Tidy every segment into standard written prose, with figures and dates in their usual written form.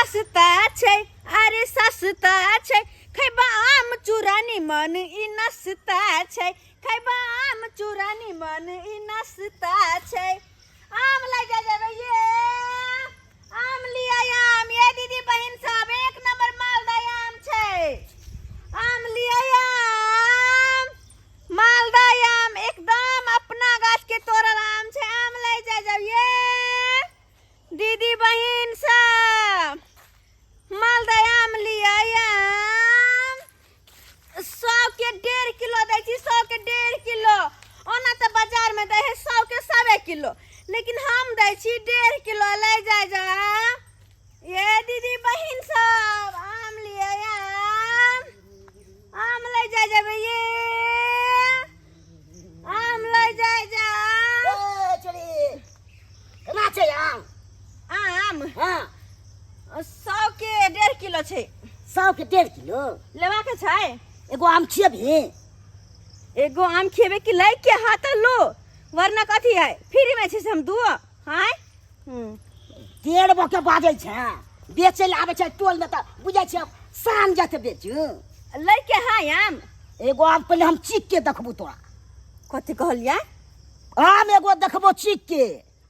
सस्ता छै, अरे सस्ता छै। खैबा आम चूड़ा निमन ई नस्ता छै, खैबा आम चूड़ा निमन ई नस्ता छै। आम लै जा जेबै ये, आम लिया आम ये दीदी बहिन सब, एक नंबर मालदा आम छै। आम लिया आम, मालदा आम एकदम अपना गाछ के तोड़ल आम छै। आम लै जा जाउ ये दीदी बहिन सब, मालदा आम लिया आम। 100 के 1.5 किलो दै छी, 100 के 1.5 किलो। ओना तऽ बाजार में दै है 100 के 1.25 किलो, लेकिन हम दै छी 1.5 किलो। लै जा जा ये दीदी बहिन सब, आम लिया आम, आम लै जा जेबै ये, आम लै जा जा। ए, छोरी, केना छै आम? आम? हाँ। 100 के 1.5 किलो छै। 100 के 1.5 किलो लेबाके छै? एगो आम खियबही? एगो आम खियेबे कि लै के हाथ लो, वरना कथी है फ्री में छै से हम दुओ हाय। 1.5 गो के बाजै छै, बेचै लए आबै छै टोल में तऽ बुझै छै शान जाते बेचू। लै के हाय आम? एगो आम पहिले हम चीख के देखबू तोरा। कथी कहलियै? आम एगो देखबो चीख के।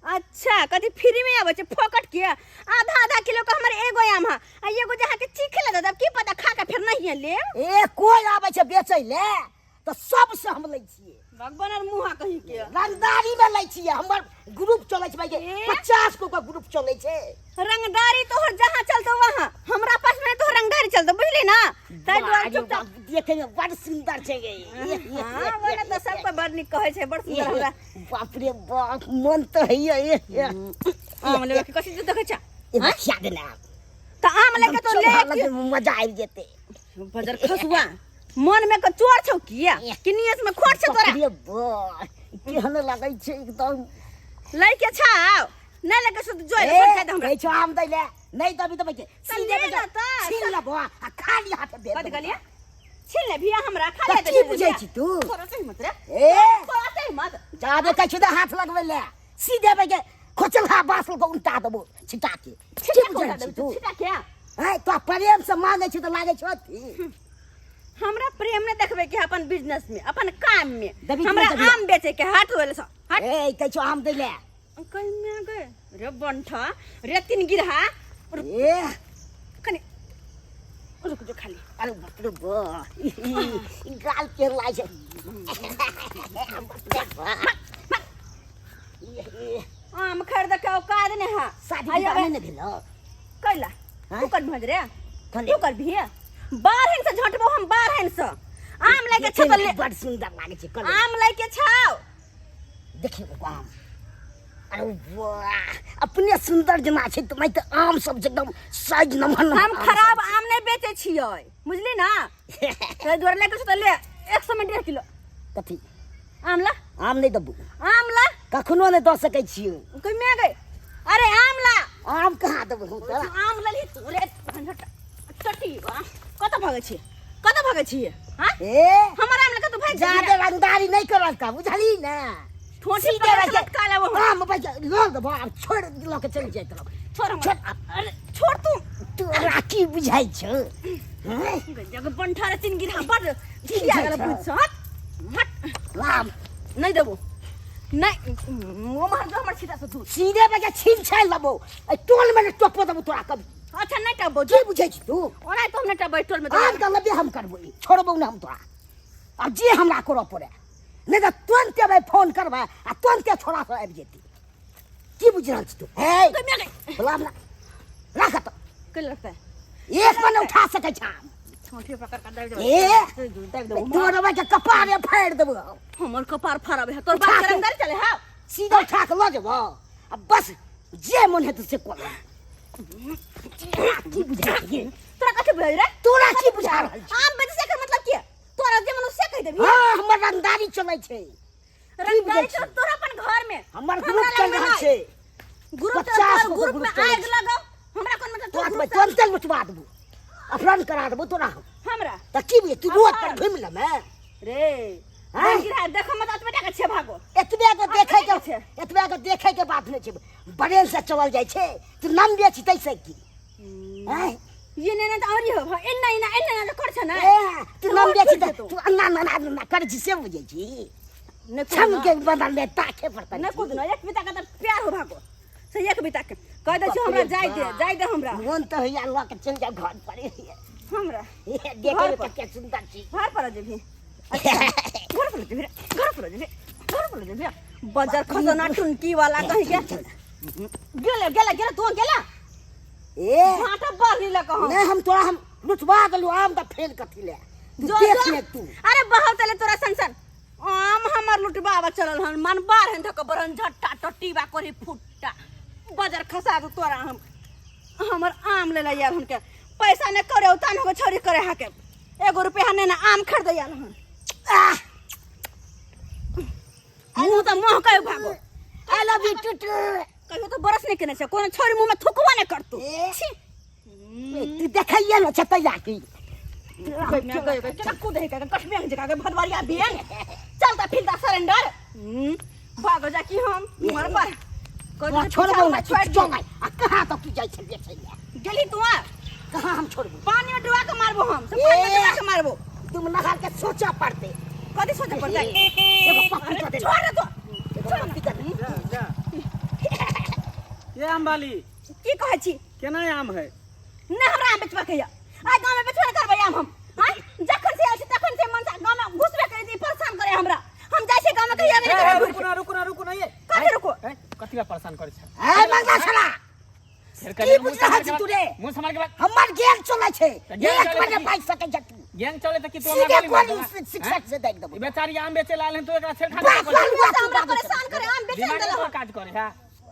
अच्छा, कथी फ्री में आबै छै फोकट के? आधा आधा किलो के हमर एगो आम है, आ एगो जे अहाँके चीखे लए दऽ देब, की पता खा के फेर नहिए लेब। ए कोइ आबै छै बेचै लए तऽ सबसे हम लै छियै। भगवान और मुँहा कहीं के रंगदारी में लै छियै, हमर ग्रुप चलै छै भाई, ए? 50 गो के ग्रुप चलै छै। रंगदारी तोहर जहाँ चलतो वहाँ, हमरा पास में तोहर रंगदारी चलतो, बुझली ना? ताहि दुआरे चुपचाप। देखे में बड़ सुंदर छै गे। हाँ, वरना तऽ सबके बड़ नीक कहै छै, बड़ सुंदर हमरा। बाप रे बाप, मन तऽ हैया ए ए। आम लेबे के कथी देखै छ? एगो खिया देना आम। तऽ आम लेके तो ले चोभा लगे, मजा आबि जेतै। बजर खसुआ, मन में के चोर छौ किया कि नियत में खोट छौ तोरा? बाप रे बाप, केहन लगै छै एकदम। लै के छाव नहीं लगे सो जोइ ए, छोड़ दे हमरा। कहै छौ आम दै ले, नहि देबी तऽ बैठे तऽ ले ना तऽ। छीन लेबो आ खाली हाथे दे कथी कहलियै? छीन ले भैया हमरा, खा ले। तऽ की बुझै छी तू? तोरा से हिम्मत रे? ए तोरा से हिम्मत? जादे कहै छी तऽ हाथ लगबै ले, सीधे बैठे खोचल हा बाँस लऽ कऽ उल्टा देबो छिटा के। की बुझै छी तू? छिटा के हैं, तो प्रेम से मांगे छी तऽ लागै छौ अथी। हमरा प्रेम नहीं देखबे के है अपन बिजनेस में, अपन काम में। देबी कि हमरा नहि देबी? आम बेचे के हाथ होले स हट। ए कहै छौ आम दै ले। कहीं में गए रे बंठा रे तीन गिरहा। ए कनी रुक जो खाली। अरे बाप रे बाप, ई गाल के लाइ छै। बाप रे बाप। आम खरीद के औकात नहीं है। शादी आइयो विवाह बे। नहि भेलो? कैला? हाँ? तू कर भेज रे। कले। तू कर भी बारहन से झटबो हम, बारहन से आम लेके देखै छतल मे ले। बड़ सुंदर लागै छै कले। आम लेके छाओ। देखियौ एगो आम, अरे वाह, अपने सुंदर जेना छै तऽ नहि तऽ आम सब जे एकदम साइज नमहर नमहर हम आम खराब सब। आम नहीं बेचे छियै, बुझली ना? ताहि दुआरे लेके छौ तऽ ले, 100 में 1.5 किलो। कथी? आम ला। आम नहि देबू। आम ला। कखनो नहि दऽ सकै छियौ। कोई में गई? अरे आम ला। आम कहाँ देबू हम तोरा? आम लली तोरे चटी। कतऽ भागै छी, कतऽ भागै छी? हाँ? ए हमर आम लऽ कऽ तू भागि जादे रंगदारी नहि करल का, बुझली ने? ठोठी सीधे पकड़ के रह लटका लेबो हम। आम बच लऽ देबो, आब छोड़ लऽ के चलि जाइत रह। छोड़ हमरा। छोड़ आब। अरे छोड़ तू। तोरा की बुझाइ छौ? हैं? जग बंठा रे तीन गिरहा बड़ की खिया बुझाइ गेल छौ? बुझ हट हट। लाम। नहीं देबो नहीं, वो मार जो हमर छीटा से दूर। सीधे बजे छीन छानि लेबो, एहि टोल में नहि टोपो देबो तोरा कभी। अच्छा नहीं टपबो। की बुझै छी तू? ओना तो हम नहीं टपबै टोल में। आम के लबे हम करबो, छोड़बो नहि हम तोरा। आब जे हमरा करऽ पड़े, नहि तऽ तुरन्ते भाइ फोन करबै आ तुरन्ते छोड़ा सब आबि जेतै। की बुझि रहल छी तू? हे बोला हमरा राख तऽ। के लगतै? एक पर नहि उठा सकै छ आम। ठोठी पकड़ के दाबि देबो। ए दाबि देबो। तोर के कपारे फाड़ि देबो। हमर कपार फाड़बे है तोर उठा बाप के के। रंगदारी चले है। सीधा उठा के लऽ जेबो आ बस जे मन हेतै से कऽ ले। तोरा की बुझा छी? तोरा कथी बुझाइ रे? तोरा की बुझा रहल छी? आम बेचै से एकर मतलब की? तोरा जे मन से कहि देबही। हाँ, हमर रंगदारी चलै छै। रंगदारी बुझै तो छी? तोरा अपन घर में। हमर हमरा ग्रुप चल लग में रहल नहि। छै। ग्रुप चल 50 रहल, गो ग्रुप में ग्रुप चलै आगि छै। लगाओ। हमरा कोन मतलब? तोरा ग्रुप तुरंते लुटवा देबो, अपहरण करा देबो तोरा हम। हमरा तऽ की बुझै तू रोड पर अपहरण? घुमि लेमे रे हैं? गिरा देखो मत, एतबे टाका छै, भागो। एतबे को देखै के छै। एतबे को देखै के बात नहि छै, बरेल से चलल जाइ छै। तू नाम बेची तैसे की? हैं? ये ने ना तऽ और हो एना एना एना एना कर छ ना। ए, तू तऽ नाम और जाइ छी छुटि तऽ जेतौ। तू अन्ना अन्ना अन्ना करै छी से बुझै छी। नहि छम कुद के बदल ले ताके पर नहि कुद न, एक बिता के तऽ प्यार हो भागो से एक बिता के कह दै छी हमरा, जाय दे, जाय दे हमरा। मोन तऽ होइया लऽ के चलि जाउ घर पर। हमरा देखे घर मे पर। कते सुन्दर छी। घर पर जेबही? अच्छा, घर पर जेबही रे, घर पर जेबही, घर पर जेबही। बजर खसना टुनकी वाला कहीं के गेले गेले गेले तू गेला। ए भाटा बढ़ी लग हम। नहि, हम तोरा हम लुटवा देलु आम तऽ फेर कथी ले तू जो देख जो। ले तू। अरे बहुत ले तोरा सन सन आम हमर लुटबावा चलल हन, मन बार हन धक बरन झट्टा टट्टी बा करी फुट्टा बजर खसा दू तोरा। हम हमर आम ले यार हन के पैसा ने करे उतान हो छोरी करे हाके एगो रुपया ने ना आम खरीद यार हन। आह, मुंह तऽ मोह कहियो भागो। I love you टूटू। कहियो तऽ बरस नहि केने छै, कोनो छोरी मुंह में थुकबो नहि करतौ। ए। छी। तू देखैया ने छतैया की केना कूद है के कठबे जका के भदवरिया भेल चल त फिर सरेंडर भागो जा की हम मर पर तोरा छोड़बौ ना, तू चल आ कहाँ तक तू जाइ छै बेचै लए? गेली तू आ। कहाँ हम छोड़बौ? पानी में डुबा के मारबो हम, सब पानी में डुबा के मारबो। तुम नहा के सोचऽ पड़तै। कथी सोचे पड़तै? एगो पप्पी कऽ दे। छोड़ दे तू। एगो पप्पी कऽ दे। जा जा ये आम वाली। की कहै छी? केना आम है? नहि, हमरा आम बेचबा के यऽ। आइ गाँव में बेचबे नहि करबै आम हम। आँय, जखन से आयल छी तखन से मन से गाँव में घुसबे करै छी, परेशान करे हमरा। हम जाइ छी गाँव में, कहिया नहि करबै। रुकू ना, रुकू ना, रुकू ना ये। कथी रुकू? ए, कथी ला परेशान करै छै? ए मंगला छला, फेर की कहियो बुझ रहल छी तू रे? मुंह संभाल के बात। हमर गेल चलै छै। तऽ गेल एक चलै बजे तऽ की? बाजि सकै छै तू। गैंग चले त की तू सीधे हमरा गाली गोली मारबे? शिक्षक से देख देबो। ई बेचारी आम बेचे लाल हन, तू एकरा छेड़खानी बात करै बात बात हमरा बात परेशान करे, आम बेचे दिमाग देलक। में काज करे है।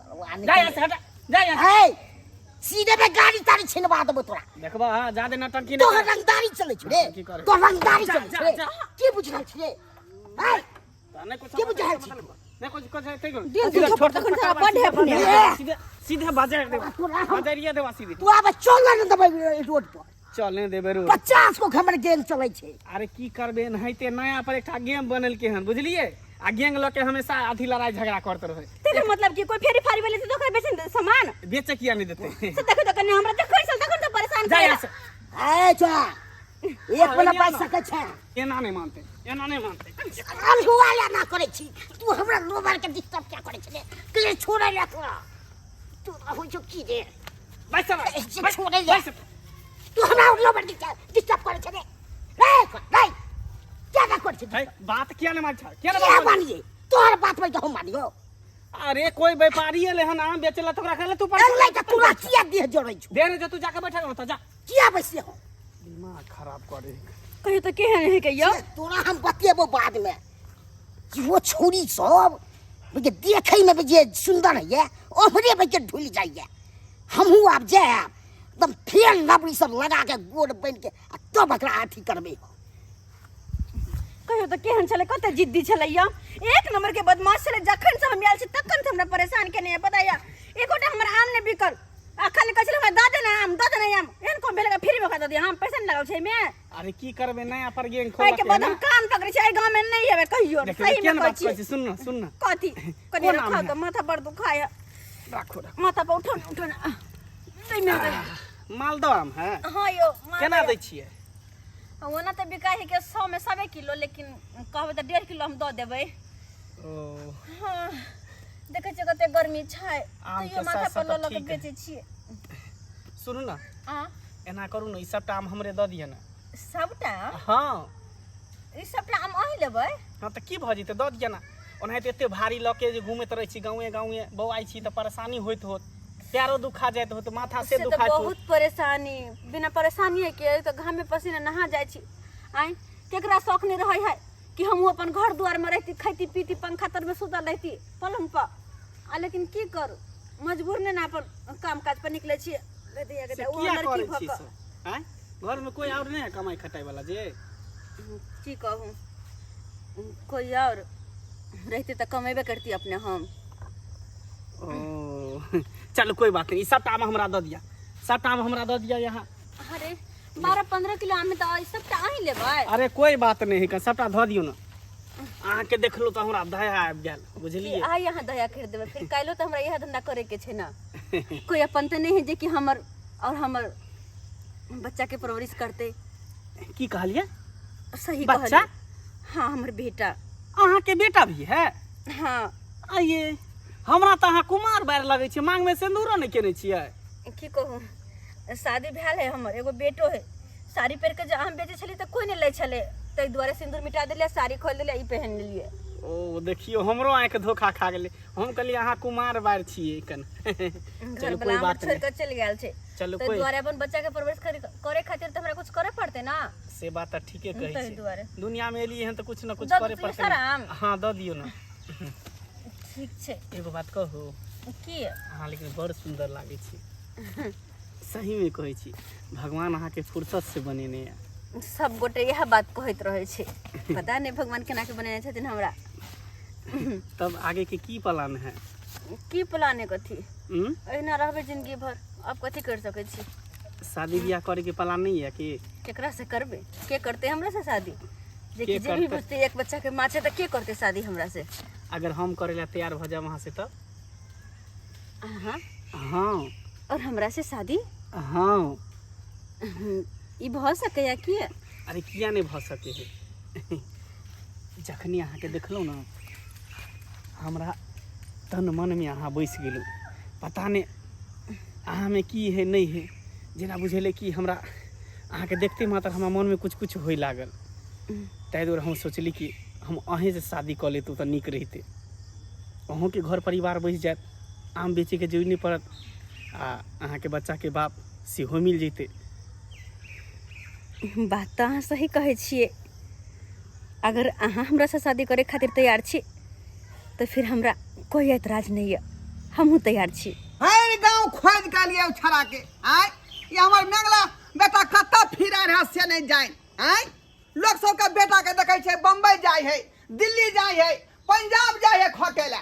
बात। जा यहाँ से, हटा जा यहाँ से। ए, सीधे में गाड़ी ताड़ी छिनवा देबो तोरा। देखबा हां, जादे नौटंकी तोहर नहीं कर। रंगदारी चलै छै रे। की करे? तोहर रंगदारी जा, चलै जा, छै रे। जा। की बुझ रहल छी रे? ए, नहीं कुछ की बुझ रहल छी? नहीं कुछ कुछ ते दिल दिल छोड़ तखन तोरा बड्ड है अपने। सीधे सीधे बाजार देबा। तोरा हम बाजारिया देबा सीधे। तू आब चल ने देबै रोड पर। चलने देबे रोड। 50 गो हमर गेंग चलै छै। अरे की करबे, एनाहिते नया पर एकटा गेम बनेलके हन बुझलिए, आ गैंग लऽ के हमेशा अथी लड़ाई झगड़ा करते रहे। तेरे मतलब की कोई फेरी फारी वाले से तो बेचे ने सामान? बेचे किया नहीं देते? से देखो तो कन्या हमरा देखो चल तखन तो परेशान जा करे। यहाँ से। ए चोरा, एक बला बाजि सकै छै। एना नहीं मानते, एना नहीं मानते। अलहुआ ला ना करै छी तू, हमरा लोबर के डिस्टर्ब क्या करै छै रे? के छोड़ै ले तोरा, तोरा होइ छौ की रे? बैस चल, ए, बैस, छोड़ै ले। बैस। तू हमरा लोबर के डिस्टर्ब करै छै रे? रे रे, क्या ना करै छै? है, बात किया नहीं मान छ? किया किया नहीं बात मानिए तोहर बात में तो हम मानियो? अरे कोई व्यापारी एले हन आम बेचे ला, तोरा कहले तू पर अल्लाह के तोरा किया देह जरै छौ? दे रे, जो तू जाके बैठा होता जा। किया बैसे हो? दिमाग खराब करे। कहियो तो केहन है के यौ। तोरा हम बतेबो बाद में कि वो छौरी सब जे देखै में जे सुंदर है ओहरे पे के ढुलि जाइए। हमहूँ आब जायब एकदम फेर लबड़ी सब लगा के गोड़ बन के आ तब एकरा अथी करबै। कहियो तो केहन छलै, कते जिद्दी छलै यौ, एक नंबर के बदमाश छलै। जखन से हम आयल छी तखन से हमरा परेशान केने है। पता यऽ, एकोटा हमर आम नहि बिकल आ खाली कहै छलै हमरा दऽ दे ने आम, दऽ दे ने आम। एहन कोन भेलै फ्री में दऽ दिअ, हम पैसा नहि लागल छै एहिमे। अरे की करबे, नया पर गैंग एहिके खोलक बाद हम कान पकड़ै छी, एहि गाँव में नहि एबै कहियो। देखियौ सही में केहन कहै बात कहै छी। छी, सुन ना, सुन ना। कथी? कनि कोन आम रखाउ है? तऽ माथा बड़ दुखाय। राखो, राखो। माथा पर उठो ने, उठो ने। नहि मिलतै। मालदह आम है? हँ यौ। केना दै छियै? ओना तऽ बिकाइ है के 100 में सबे किलो, लेकिन कहबै तऽ 1.5 किलो हम दऽ देबै। ओ हँ, देखै छियै कते गर्मी छै, आम तैयो के माथा साथ पर साथ लऽ लऽ के ठीक है। बेचै छियै। सुनू ना। आ एना करू ने, ई सबटा आम हमरे दऽ दिअ ने। सबटा आम? हँ। ई सबटा आम अहीं लेबै? हँ तऽ की भऽ जेतै, दऽ दिअ ने। ओनाहिते एते भारी लऽ के जे घूमैत रहै छी गाँवे गाँवे बौआइ छी तऽ परेशानी होइत होत, पैरो दुखा जाइत होत, माथा से से तऽ दुखाइत होत। बहुत परेशानी, बिना परेशानी के तऽ घामे पसीना नहा जाइ छी। आँय, केकरा शौक नहि रहै है कि हमहूँ अपन घर दुआरमे रहिती, खैती पीती, पंखा तरमे सुतल रहिती पलङ्ग पर। आ लेकिन की करू, मजबूर नहि ने अपन काम काज पर निकलै छियै। से ओहो किया लड़की करै भऽ छी कऽ से? आँय, घरमे कोइ आओर नहि है कमाइ खटाइ वाला जे? की कहू, कोइ आओर रहिते तऽ कमेबे करती अपने हम। ओ चलू, कोई बात नहीं, ई सबटा आम हमरा दऽ दिअ, सबटा आम हमरा दऽ दिअ यहाँ। अरे 12-15 किलो आम तऽ सबटा अहीं लेबै। अरे कोई बात नहीं है, सबटा धऽ दियौ ने। अहाँके देखलहुँ तऽ हमरा दया आबि गेल बुझलियै। आइ अहाँ दया कर देबै, फिर काल्हिो तऽ हमरा इएह धंधा करे के छै ने। कोई अपन तऽ नहि है जे कि हमर और हमर बच्चाके परवरिश करतै। की कहलियै? सही बच्चा? कहलियै। हाँ, हमर बेटा। अहाँके बेटा भी है? हाँ। आइए, हमरा तऽ अहाँ कुमार बार लगै छी, मांगमे सिन्दूरो नहि केने छियै। की कहू, शादी भेल है हमर, एगो बेटो है। साड़ी पहिर के जे आम बेचै छलियै तऽ कोइ नहि लै छलै, ताहि दुआरे सिन्दूर मिटा देलियै, साड़ी खोलि देलियै, ई पहिन लेलियै। ओ देखियौ, हमरो आँखि धोखा खा गेलै। हम कहलियै अहाँ कुमार बार छियै कन। घर चलू वाला कोई हमर बात छोड़ि नहि। कऽ चलि गेल छै। चलू ताहि कोई दुआरे अपन बच्चा के परवरिश करे खातिर तऽ हमरा कुछ करे पड़तै ना। से बात तऽ ठीके कहै ताहि छी। दुआरे दुनिया में एलियै हन तऽ कुछ न कुछ दऽ करे देतियै पड़तै सर ने। आम। हाँ, दऽ दियौ ने। ठीक छै। एगो बात कहू? की? अहाँ लेकिन बड़ सुन्दर लागै छी, सहीमे कहै छी। भगवान अहाँके फुर्सत से बनेने यऽ। सब गोटे इएह बात कहैत रहै छै, पता नहि भगवान केना के बनेने छथिन हमरा। तब आगे के की प्लान है? की प्लान है कथी? हम्म? एहिना रहबै जिंदगी भर, अब कथी कर सकै छी? शादी बियाह करे के प्लान नहीं है कि? केकरा से करबै? के करतै हमरा से शादी? जे के कि जे भी करतै? बुझतै एक बच्चा के माँ छै तऽ के करतै शादी हमरा से? अगर हम करे ला तैयार भऽ जाब वहाँ से तब? अहाँ? हाँ। और हमरा से शादी? हाँ। ई भऽ सकैया की? अरे किया नहीं भऽ सके है? जखनी अहाँके देखलहुँ ने, हमरा तन मनमे अहाँ बसि गेलहुँ। पता नहि अहाँमे की है नहि है, जेना बुझेलै कि हमरा अहाँके देखते मात्र हमरा मनमे कुछ कुछ होइ लागल। ताहि दुआरे हम सोचली कि हम अहीँसँ शादी कऽ लैतहुँ तऽ नीक रहितै। अहूँके घर परिवार बसि जायत, आम बेचैके जरूरी नहि पड़त, आ अहाँके बच्चाके बाप सेहो मिल जैतै। बात तऽ अहाँ सही कहै छियै। अगर अहाँ हमरासँ शादी करे खातिर तैयार छी तऽ फिर हमरा कोई ऐतराज नहीं है, हमहूँ तैयार छी। हर गांव खोज के लिए छड़ा के आय, ये हमर मेंगला बेटा कतऽ फिरा रहा से नहीं जाए। आय, लोग सबके बेटा के देखै छै बम्बई जाय है, दिल्ली जाय है, पंजाब जाय है खटे ला,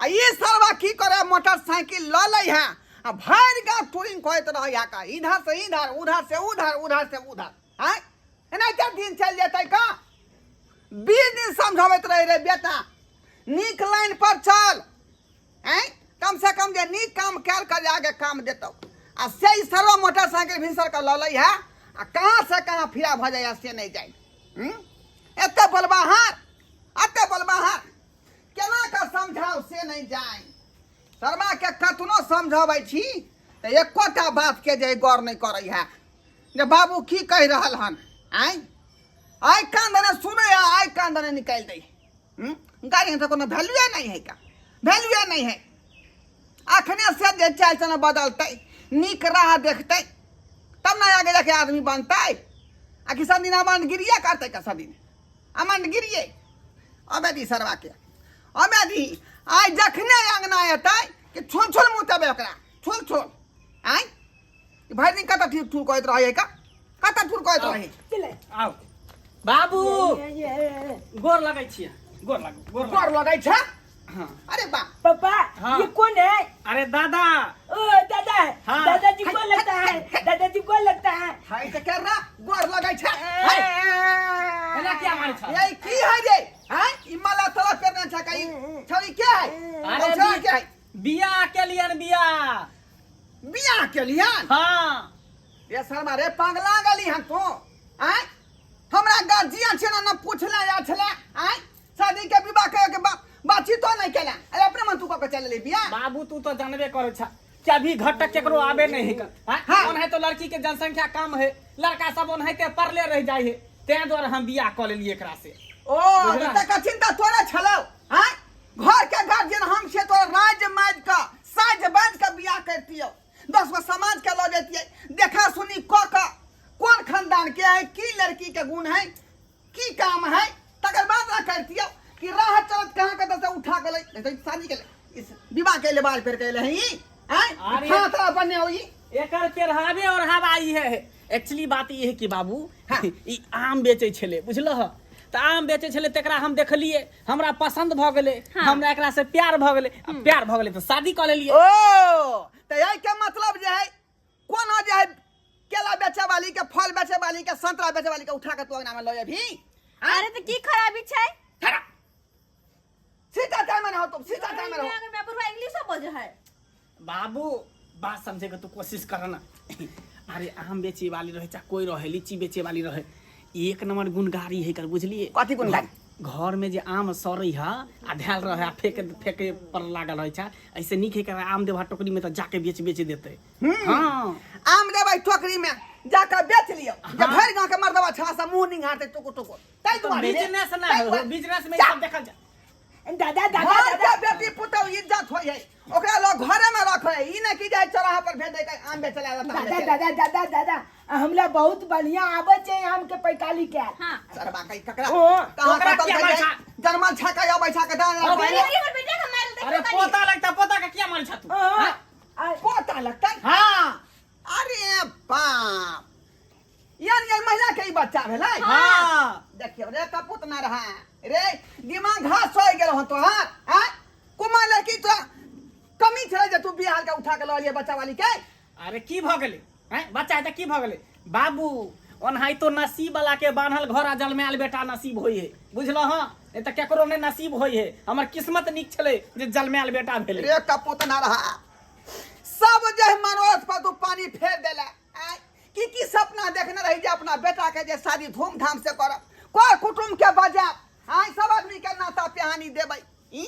आ ई सरवा की करे, मोटरसाइकिल लऽ लै है आ भरि गांव टूरिंग करैत रहै है का, इधर से इधर, उधर से उधर, उधर से उधर। आय, एनाहिते दिन चलि जेतै का? 20 दिन समझबैत रहे रे बेटा, नीक लाइन पर चल, आँय, कम से कम जे नीक काम कयल कर आगे काम देतौ, आ से ई सरवा मोटरसाइकिल भिनसर के लऽ लै है आ कहाँ से कहाँ फिरा भऽ जाइए से नहि जाय। एते बोलबाहर, एते बोलबाहर, केना कऽ समझाउ से नहि जाय। शर्मा के कतनो समझबै छी तऽ एकोटा बात के जे गौर नहि करै है जे बाबू की कहि रहल हन। आँय, आइ कान दने सुनै है, आइ कान दने निकालि दै। गाड़ी तऽ कोनो वैल्यूए नहीं है का, वैल्यूए नहीं है। अखने से जे चाल चलन बदलतै, नीक राह देखतै, तब ने आगे जाके आदमी बनतै। आ कि सब दिन अमनगिरिए करतै का? सब दिन अमनगिरिए? अबे दी सरवा के, अबे दी। आइ जखने अंगना एतै कि छुल छुल मुँह देबै ओकरा, छुल छुल। आँय, भरि दिन कतऽ ठुर ठुर करैत रहै का, कतऽ ठुर करैत रहै? चले आउ बाबू। ये, ये, ये। गोर लगै छियै, गोर लागू, गोर गोर लगै छै? हाँ। अरे बा पापा। हाँ। ये कौन है? अरे दादा। ओ दादा। हाँ। दादाजी को लगता है, दादाजी को लगता है। हाय तऽ केरा गोर लगै छै। हाय। एना किया मारै छ? ये की है रे? हैं, ई माला तला पेरने छै का? ई छौरी के है? अरे छौरी के है? बियाह के लिए बियाह। बियाह के लिए? हाँ। ये शर्मा रे, पागला गली हन तू? आय, हमरा गार्जियन छै ना, पूछले या छले? आय, शादी के विवाह के के बातचीतो नहीं केला। अरे अपने मन तू कऽ के चल ले बियाह। बाबू, तू तो जानबे करे छ कि अभी घटक केकरो आबे नहीं है। हाँ? हाँ। ओनाहिते तो लड़की के जनसंख्या कम है, लड़का सब ओनाहिते पड़ले रह जाय है, तें दुआरे हम बियाह कऽ लेलियै एकरा से। ओ बुझला? तकर चिंता तोरा छलौ? आय, घर के गार्जियन हम छियै, तोरा राज माज के साज बाज के बियाह करतियौ, 10 गो समाज के लऽ जैतियै, देखा सुनी कऽ के कोन खानदान के है, की लड़की के गुण है, की काम है, तकर बाद ना करतियौ कि राह चलत कहाँ कतऽ से उठा के लै तो शादी के ले, इस विवाह के ले बाल फेर के ले ही। आय, अरे- खाना तोरा बने होई। एकर पेरहावे और हवा ई है। एक्चुअली बात ई है कि बाबू, हाँ। ई आम बेचै छलै, बुझलह? तऽ आम बेचै छलै, तकरा हम देखलियै, हमरा पसंद भऽ गेलै। हाँ। हमरा एकरा से प्यार भऽ गेलै, आ प्यार भऽ गेलै तऽ शादी कऽ लेलियै। ओ तऽ एहि के मतलब जे है कोनो जे है केला बेचे वाली के, फल बेचे वाली के, संतरा बेचे वाली के उठा के तू अंगना में लऽ जेबही? अरे तऽ की खराबी छै? ठहरा। सीधा टाइम में रहो तुम, सीधा टाइम में रहो। बुढ़वा इंग्लिशो बजै है। बाबू, बात समझे के तू कोशिश कर ना। अरे आम बेचे वाली रहे चाहे कोई रहे, लीची बेचे वाली रहे, एक नंबर गुणगारी है कर, बुझलिए? कथी गुणगारी? घर में जे आम सड़ै है आ धैल रहे आ फेंके फेंके पर लागल रहे छै, ऐसे नीक है कर आम देबा टोकरी में तो जाके बेच बेच देते। हाँ। आम देबै टोकरी में जाके बेच लियो, जे भरि गांव के मर्दवा छा से मुंह निहारते टुकुर टुकुर। ताहि दुआरे रे, बिजनेस ना ताहि हो, दुआरे। बिजनेस में जा। सब देखल जा। दादा दादा घर दादा के बेटी पुतहु इज्जत होइ है, ओकरा लोग घरे में रखे है, ई नहीं कि जाय चौराहा पर भेज दे के आम बेचे ला लताम दादा बेचे ला। दादा दादा दादा, हमरा बहुत बढ़िया आबै छै आम के पैकाली के। हाँ। सरबा कई ककरा ओ, कहाँ ओकरा कतल किया के मार जाय? छा? जनमल छा के अबै छा के दान अबै रखबै। अरे हमर बेटा के मारल देखो अरे कनी। पोता लगता, पोता के किया मार छा तू? हाँ। हाँ? पोता लगता? हाँ। अरे बाप, यार ये महिला के ई बच्चा भेलै? हाँ। देखियौ रे कपूत ना रहा रे, दिमाग घास सोइ गेल हन तोहार। आँय कुमार लड़की तो कमी छलै जे तू बिहार के उठा के लऽ लियै बच्चा वाली के। अरे की भऽ गेलै? हैं बच्चा है तऽ की भऽ गेलै बाबू? ओनाहितो नसीब वाला के बान्हल घर आ जलमायल बेटा नसीब होइ है, बुझलह? हँ, नहीं तऽ केकरो नहि नसीब होइ है। हमर किस्मत नीक छलै जे जलमायल बेटा भेलै। रे कपूत ना रहा, सब जे मनोरथ पर तू पानी फेर देला। आँय की की सपना देखने रही जे अपना बेटा के जे शादी धूमधाम से करब, कर कुटुम्ब के बजायब, आँय सब आदमी के नाता पिहानी देबै, ई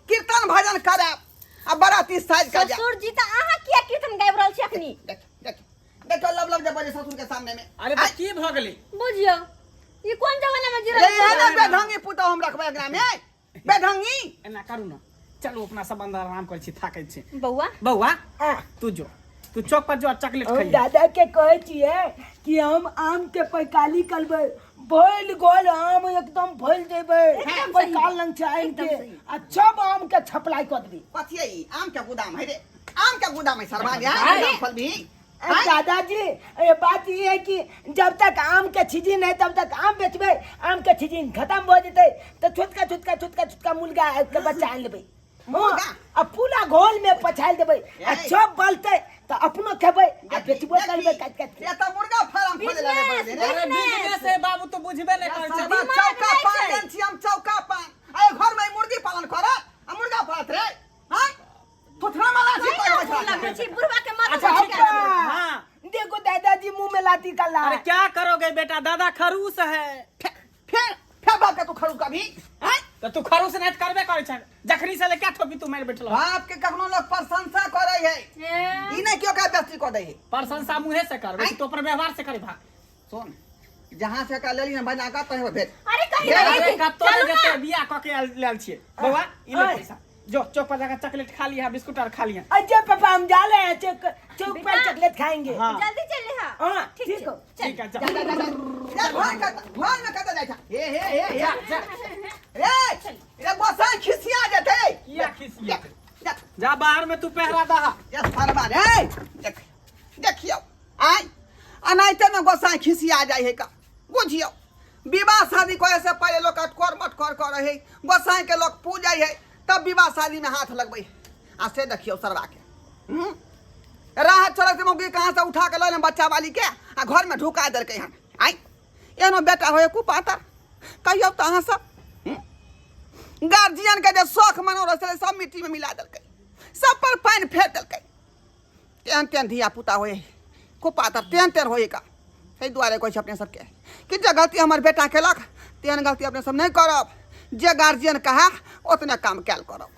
कीर्तन भजन करायब आ बराती साज के जायब। ससुर जी, तऽ अहाँ किया कीर्तन गाबि रहल छी अखनी? देख देख देखो, लब लब जे बजे ससुर के सामने में। अरे तऽ की भऽ गेलै? बुझियौ ई कोन जमाना में जी रे रहल एहने छी? बेढंगी पुतहु हम रखबै एकरा में, बेढंगी। एना करू ना, चलू अपना सब अंदर आराम करै छी, थाकै छी। बौआ। बौआ। आ, तू जो, तू चौक पर जो आ चॉकलेट हम खाइए। दादा के कहै छियै कि हम आम के पैकाली करबै, भइल गोल आम एकदम भइल देबै। एकदम सही। पैकाल लंग छै आनि एकदम के सही। आ सब आम के छपलाई कऽ देबै। कथी है ई? आम के गोदाम है रे, आम के गोदाम है सरवा रे, अरे। गोदाम फल भी। अरे दादाजी, ये बात ये है कि जब तक आम के सीजन है तब तक आम बेचबै, आम के सीजन खत्म भऽ जेतै तऽ छोटका छोटका छोटका छोटका मुर्गा के बच्चा आनि लेबै। मुर्गा? आ पूरा घोल में पछाड़ि देबै आ ए। सब बलतै तऽ अपनो खेबै आ बेचबो करबै काटि काटि के। ये तऽ मुर्गा फार्म खोले ला रे बड़े रे। अरे बिजनेस है बाबू, तू बुझबे नहि करै छै। सरवा दिमाग चौका नहि पान छै। देन छी हम चौका पान, आ घर में मुर्गी पालन कर आ मुर्गा पालत रे। हां थोथना माला छी कोई पर ना बैठा लगै छी बुढ़वा के माथा अच्छा, पर ठीक ठेका है। देबै। हाँ। देखो दादाजी मुंह में लाती कर अरे क्या करोगे बेटा, दादा खरूस है। फिर फिर बाप के तू खरू कभी हैं? तो तू खरूस नहीं करबे करे छै, जखनी से ले क्या ठोपी तू मार बैठल हो? बाप के कखनो लोग प्रशंसा करे है, ए, ई नहीं क्यों का बेइज्जती कर दे है। प्रशंसा मुहे से कर, आँय? तो पर व्यवहार से करे भाग। सुन, जहाँ से का लेली ना बना का तहे भेज। अरे कहीं अरे नहीं अरे थी। कत्तो चलू ने ना। जते बियाह क के आयल लेल छियै बौआ, ई ले आँय। पैसा, जो चौक पर जाकर चॉकलेट खा लिया, बिस्कुट और खा लिया। अच्छा पापा, हम जा रहे हैं चौक चौक पर बेटा। चॉकलेट खाएंगे। हाँ। जल्दी चल ले। हाँ हाँ, ठीक ठीक छै। हो। चल। ठीक है, जा। जा जा जा जा जा, घर का घर में कत जाय छा? हे हे हे हे जा जा। रे रे गोसाई खिसिया जेतै। किया खिसियेतै? जा जा बाहर में तू पहरा दहा। जा सरबा रे, देख देखियौ आय अनाइते में गोसाई खिसिया जाइ है का। बुझियौ विवाह शादी करे से पहले लोग अटकर मटकर करे है, गोसाई के लोग पूजै है तब विवाह शादी में हाथ लगबै है। आ से देखियौ सरबा के राह चलत मौगी कहाँ से उठा के लऽ बच्चा वाली के आ घर में ढुका देलकै हन। आइ एहनो बेटा होय कुपातर कहियौ तऽ अहाँ सब गार्जियन के जे शौख मनोरथ छलै सब मिट्टी में मिला देलकै, सब पर पानि फेर देलकै। तेहन तेहन धिया पुता होय कुपातर, तेहन तेहन होय का। ताहि दुआरे कहै छी अपने सबके कि जे गलती हमर बेटा केलक तेहन गलती अपने सब नहि करब, जे गार्जियन कहे ओतने काम कयल करब।